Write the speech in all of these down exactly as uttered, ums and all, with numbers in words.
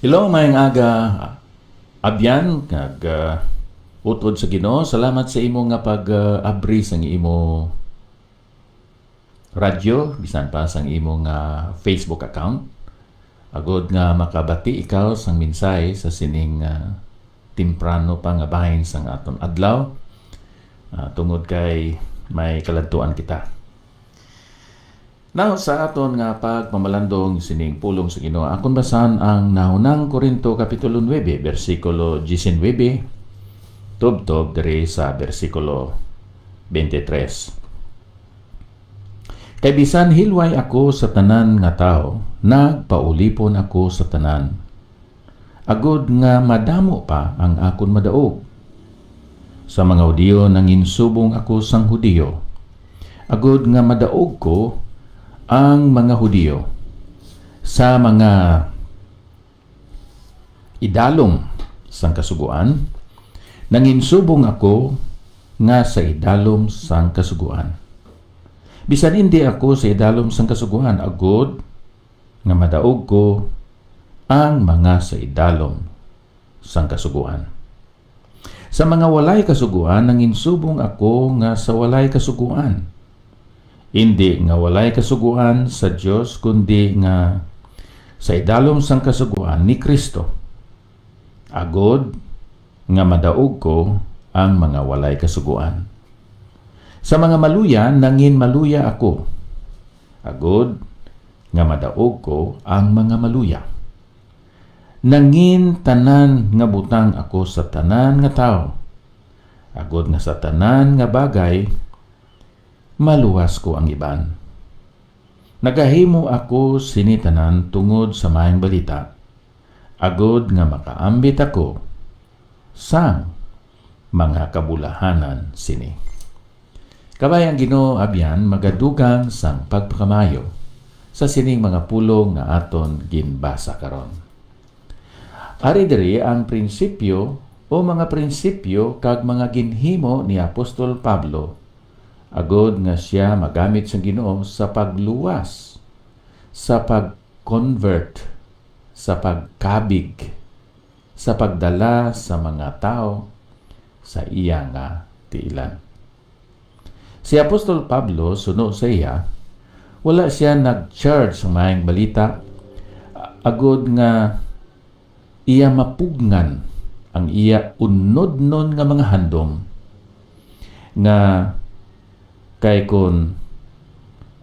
Hello, maayong aga, abyan, kag, ah, utod sa Ginoo. Salamat sa imo nga pag, ah, abri sang imo radyo, bisan pa sang imo nga Facebook account. Agod nga makabati ikaw sang mensahe sa sining, ah, temprano pa nga bahin sang aton adlaw, ah, tungod kay may kaladtuan kita. Now, sa aton nga pagpamalandong sining pulong sa Ginoo, akon basahan ang Nahunang Corinto Kapitulo nuebe, bersikulo diecinuebe, tubtob diri sa bersikulo twenty-three. Kay bisan hilway ako sa tanan nga tawo, nagpaulipon ako sa tanan, agod nga madamo pa ang akon madaog. Sa mga Hudiyo, nanginsubong ako sang Hudiyo, agod nga madaog ko ang mga Hudiyo. Sa mga idalom sang Kasugoan, nanginsubong ako nga sa idalom sang Kasugoan. Bisan indi ako sa idalom sang Kasugoan, agod nga madaog ko ang mga sa idalom sang Kasugoan. Sa mga walay kasugoan, nanginsubong ako nga sa walay kasugoan, indi nga walay kasugoan sa Dios, kundi nga sa idalom sang kasugoan ni Cristo, agod nga madaog ko ang mga walay kasugoan. Sa mga maluya, nangin maluya ako, agod nga madaog ko ang mga maluya. Nangin tanan nga butang ako sa tanan nga tawo, agod nga sa tanan nga bagay maluwas ko ang iban. Nagahimo ako sini tanan tungod sa Maayong Balita, agod nga makaambit ako sang mga kabulahanan sini. Kabay ang Ginoo, abyan, magadugang sang pagpakamaayo sa sining mga pulong nga aton ginbasa karon. Ari diri ang prinsipyo o mga prinsipyo kag mga ginhimo ni Apostol Pablo, agod nga sia magamit sang Ginoo sa pagluwas, sa pag-convert, sa pagkabig, sa pagdala sa mga tawo sa iya nga tiilan. Si Apostol Pablo, suno sa iya, wala sia nag-charge sa Maayong Balita, agod nga iya mapugngan ang iya unodnon nga mga handom, nga kay kon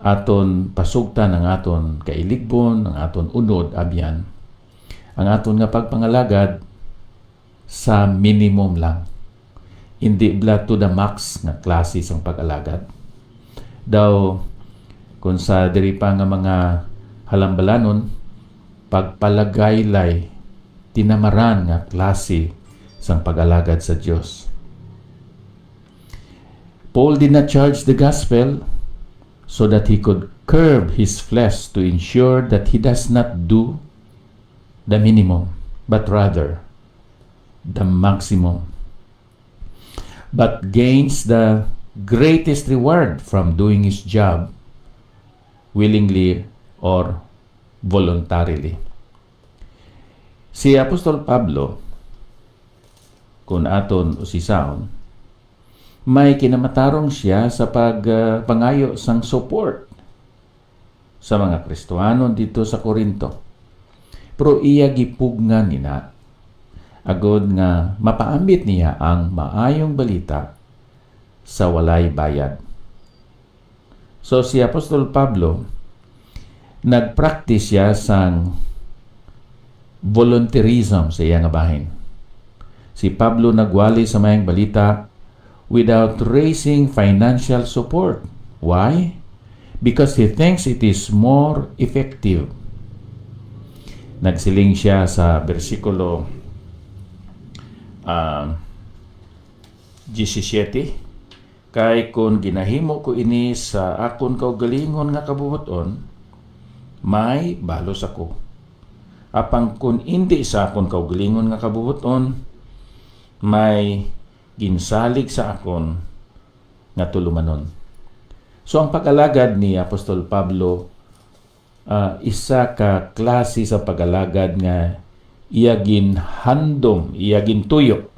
aton pasugtan ang aton kailigbon, ang aton unod, abyan, ang aton nga pagpangalagad sa minimum lang. Indi bala to the max nga klase sang pag-alagad. Daw, kung sa diri pa nga mga halambalanon, pagpalagaylay, tinamaran nga klase sang pag-alagad sa Dios. Paul did not charge the gospel so that he could curb his flesh to ensure that he does not do the minimum, but rather the maximum, but gains the greatest reward from doing his job willingly or voluntarily. Si Apostol Pablo, kun aton usisaon, may kinamatarong sia sa pag, ah, pangayo sang support sa mga Kristiyanon didto sa Corinto. Pero iya gipugngan ina, agod nga mapaambit niya ang Maayong Balita sa walay bayad. So, si Apostol Pablo, nag-practice siya sang volunteerism sa iya nga bahin. Si Pablo nagwali sa Maayong Balita without raising financial support. Why? Because he thinks it is more effective. Nagsiling siya sa bersikulo, ah, diyesisiete, "Kay kon ginahimo ko ini sa akon kaugalingon nga kabubuton, may balos ako. Apang kon indi sa akon kaugalingon nga kabubuton, may ginsalig sa akon nga tulumanon." So, ang pag-alagad ni Apostol Pablo, ah, isa ka klase sa pag-alagad nga Iya ginhandom, iya gintuyo.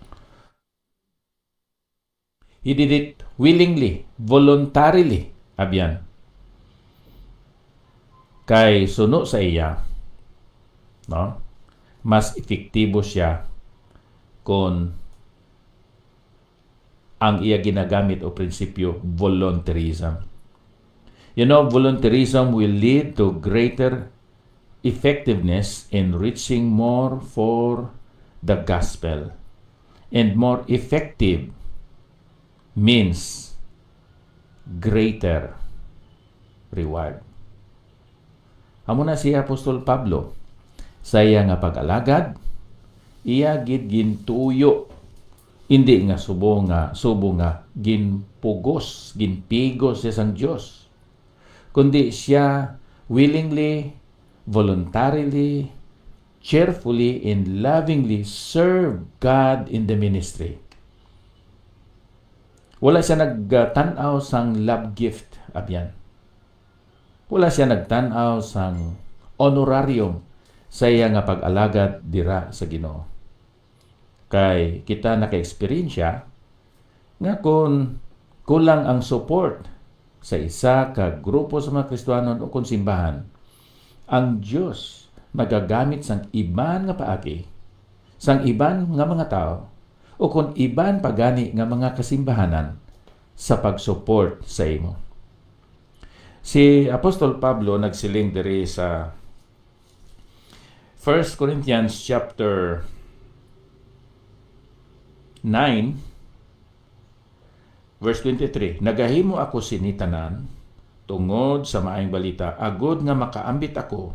He did it willingly, voluntarily, abyan. Kay suno sa iya, no? Mas epektibo siya kung ang iya ginagamit o prinsipyo, volunteerism. You know, volunteerism will lead to greater effectiveness in reaching more for the gospel. And more effective means greater reward. Amo na si Apostol Pablo, sa iya nga pag-alagad, iya gid gintuyo, indi nga subo nga, subo nga ginpugos, ginpigos siya sang Dios, kundi siya willingly, voluntarily, cheerfully, and lovingly serve God in the ministry. Wala siya nagtan-aw sang love gift, abyan. Wala siya nagtan-aw sang honorarium sa iya nga pag-alagad dira sa Ginoo. Kay kita naka-eksperyensya nga kon kulang ang support sa isa ka grupo sa mga Kristiyanon o kon simbahan, ang Dios nagagamit sang iban nga paagi, sang iban nga mga tawo, o kon iban pa gani nga mga kasimbahanan sa pag-support sa imo. Si Apostol Pablo nagsiling diri sa First Corinthians chapter nine, verse twenty-three, "Nagahimo ako sini tanan tungod sa Maayong Balita, agod nga makaambit ako